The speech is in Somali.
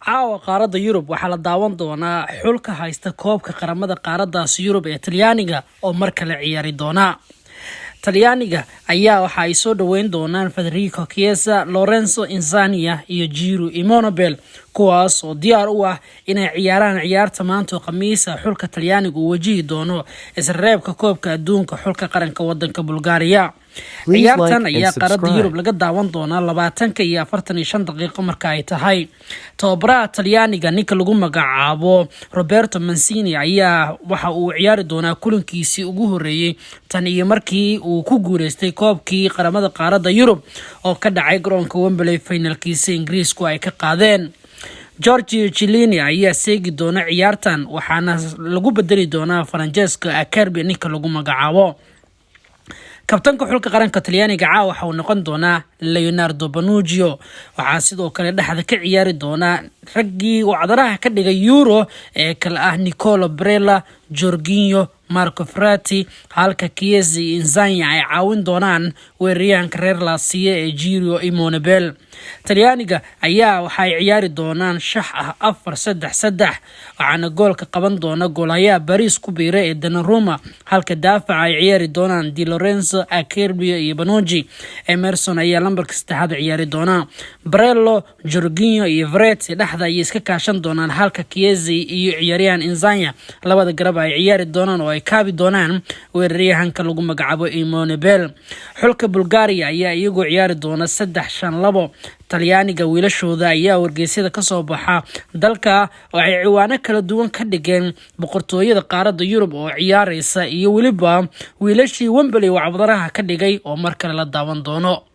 Caawa qaaradda Yurub waxaa la daawan doonaa xulka haysta koobka qaramada qaaradaasi Yurub ee Talyaaniga oo mar kale ciyaari doona. Talyaaniga ayaa waxa ay soo dhaweyn doonaan Federico Chiesa, Lorenzo Insigne iyo Ciro Immobile, kuwaas oo diyaar u ah inay ciyaaraan ciyaarta maanta oo Khamiisa xulka Talyaaniga uu wajihi doono isreebka koobka adduunka xulka qaranka wadanka Bulgaria. Ciyaartan ayaa qaaradda Yurub laga daawan doonaa 20:45 marka ay tahay. Tababaraha Talyaaniga, ninka lagu magacaabo Roberto Mancini, ayaa waxa uu ciyaari doonaa kulankiisii ugu horeeyey tan iyo markii uu ku guuleystay koobkii qaramada qaaradda Yurub oo ka dhacay garoonka Wembley, finalkiisa Ingiriisku ay ka qaadeen. Giorgio Chiellini ayaa seegi doona ciyaartan, waxaana lagu bedeli doonaa Francesco Acerbi, ninka lagu magacaabo. Kabtanka xulka qaranka Talyaaniga caawa waxa uu noqon doonaa Leonardo Bonucci. Waxaa sidoo kale dhexda ka ciyaari doonaa raggii wacdaraha ka dhigay Euro ee kale ah Nicolo Barella, Jorginho, Marco Verratti, halka Chiesa iyo Insigne ay caawin doonaan weeraryahanka reer Lazio ee Ciro Immobile. Talyaaniga ayaa waxaay ciyaari doonaan shax ah 4-3-3, waxaana goolka qaban doona goolhayaha Paris ku biira ee Donnarumma, halka daafaca ay ciyaari doonaan Di Lorenzo, Acerbi iyo Bonucci. Emerson ayaa lambarka saddexaad ciyaari doona. Barella, Jorginho iyo Verratti dhexda ayay iska kaashan doonaan, halka Chiesa iyo ciyaaryahan Insigne labada garab ay ciyaari doonaan oo ay kaabi doonaan weeraryahanka lagu magacaabo Immobile. Xulka Bulgaria ayaa iyagoo ciyaari doona 3-5-2. Talyaaniga wiilashooda ayaa wargeysyada kasoo baxa dalka waxay ciwaano kala duwan ka dhigeen boqortooyada qaaradda Yurub oo ciyaareysa iyo weliba wiilashii Wembley wacdaraha ka dhigay oo mar kale la daawan doono.